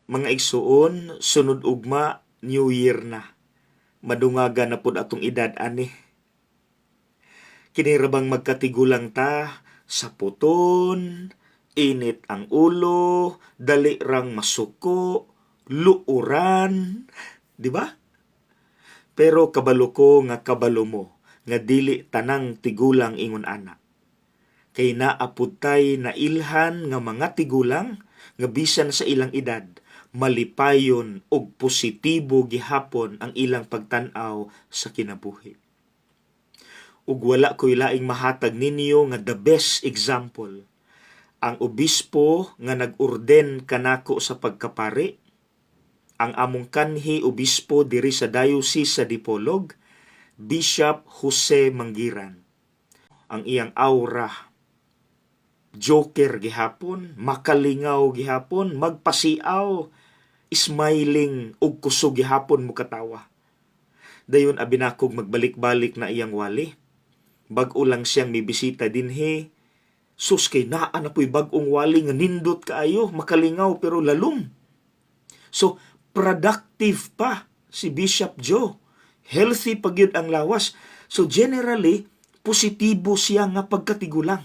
Mga igsuon, sunod ugma, New Year na. Madungaga na pud atong edad ani. Kini ra bang magkatigulang ta sa puton, init ang ulo, dali rang masuko, luuran, di ba? Pero kabalo ko nga kabalo mo nga dili tanang tigulang ingon ana. Kay naa pud tay nailhan nga mga tigulang nga bisan sa ilang edad malipayon ug positibo gihapon ang ilang pagtan-aw sa kinabuhi. Ug wala ko'y laing mahatag ninyo nga the best example. Ang obispo nga nag-orden kanako sa pagkapari, ang among kanhi obispo diri sa Diocese sa Dipolog, Bishop Jose Manggiran. Ang iyang aura, joker gihapon, makalingaw gihapon, magpasiaw, smiling ug kusog gihapon mokatawa. Dayon abi nakog magbalik-balik na iyang wali. Bag-o lang siyang mibisita dinhi. Sus, kay naa na po'y bag-ong wali nga nindot kaayo, makalingaw pero lalom. So, productive pa si Bishop Joe. Healthy pa gyud ang lawas. So generally, positibo siya nga pagkatigulang.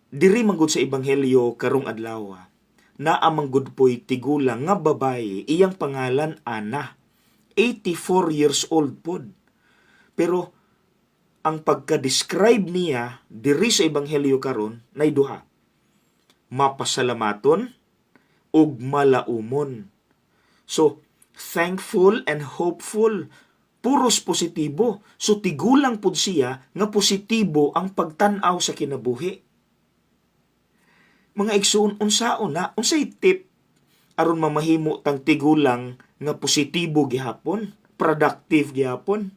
Diri manggod sa Ebanghelyo karong adlaw, naa manggod po'y tigulang nga babaye, iyang pangalan Ana. 84 years old pod. Pero ang pagka-describe niya diri sa Ebanghelyo karon nay duha. Mapasalamaton ug malaumon. So, thankful and hopeful. Puros positibo. So, tigulang pud siya nga positibo ang pagtan-aw sa kinabuhi. Mga igsoon, unsaon na, unsay tip aron mamahimo tang tigulang nga positibo gihapon, productive gihapon?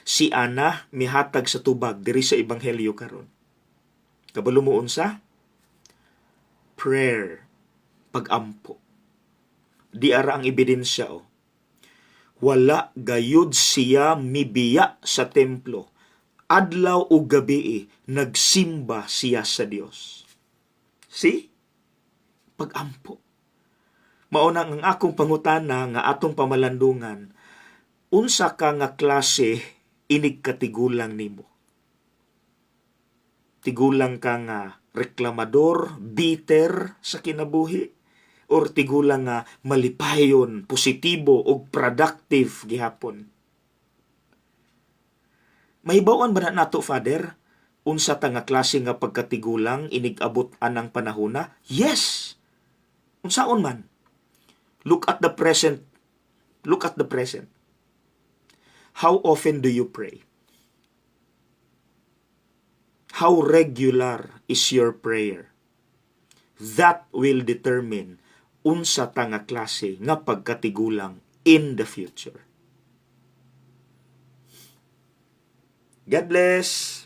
Si Ana mihatag sa tubag diri sa Ebanghelyo karon. Kabalo mo unsa? Prayer, pagampo. Di ara ang ebidensya, oh. Wala gayud siya mibiya sa templo. Adlaw ug gabi nagsimba siya sa Dios. See? Pagampo. Mao na ang akong pangutana nga atong pamalandungan, unsa ka nga klase inig katigulang nimo? Tigulang ka nga reklamador, bitter sa kinabuhi, or tigulang nga malipayon, positibo ug productive gihapon? Mahibaw-an ba na nato, Father? Unsa ta nga klase nga pagkatigulang inig abot anang panahona? Yes. Unsaon man? Look at the present. Look at the present. How often do you pray? How regular is your prayer? That will determine unsa ta nga klase nga pagkatigulang in the future. God bless.